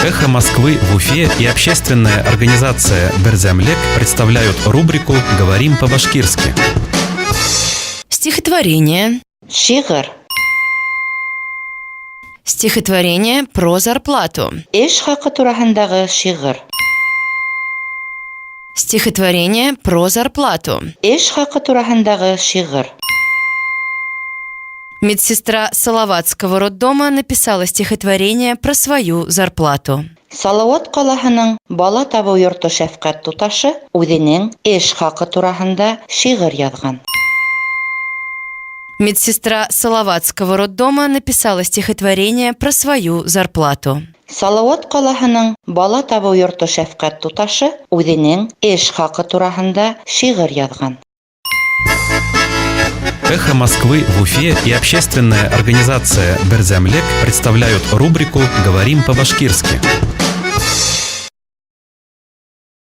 Эхо Москвы в Уфе и общественная организация «Берҙәмлек» представляют рубрику «Говорим по-башкирски». Стихотворение. Шиғыр. Стихотворение про зарплату. Эш хаҡы тураһындағы шиғыр. Стихотворение про зарплату. Эш хаҡы тураһындағы шиғыр. Медсестра Салаватского роддома написала стихотворение про свою зарплату. Салауат ҡалаһының бала табыу йорто шәфҡәт туташы үҙенең эш хаҡы тураһында шиғыр яҙған. Медсестра Салаватского роддома написала стихотворение про свою зарплату. Салауат ҡалаһының бала табыу йорто шәфҡәт туташы үҙенең эш хаҡы тураһында шиғыр яҙған. Эхо Москвы в Уфе и общественная организация «Берҙәмлек» представляют рубрику «Говорим по-башкирски».